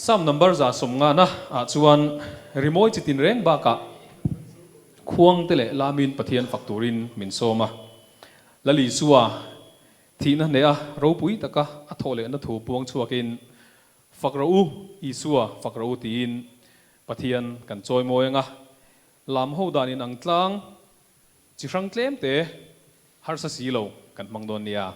Psalm number 150 na ah chuan rimawi chi tin reng bakah khuang te leh lamin Pathian fak turin min sawm a. Lal Isua thihna hneh a ropui taka a thawh lehna thu puang chhuakin Fak rawh u, Isua fak rawh u tiin Pathian kan chawi mawi anga lam ho dan in ang tlang chi hrang tlem te harsa si lo kan hmang dawn nia.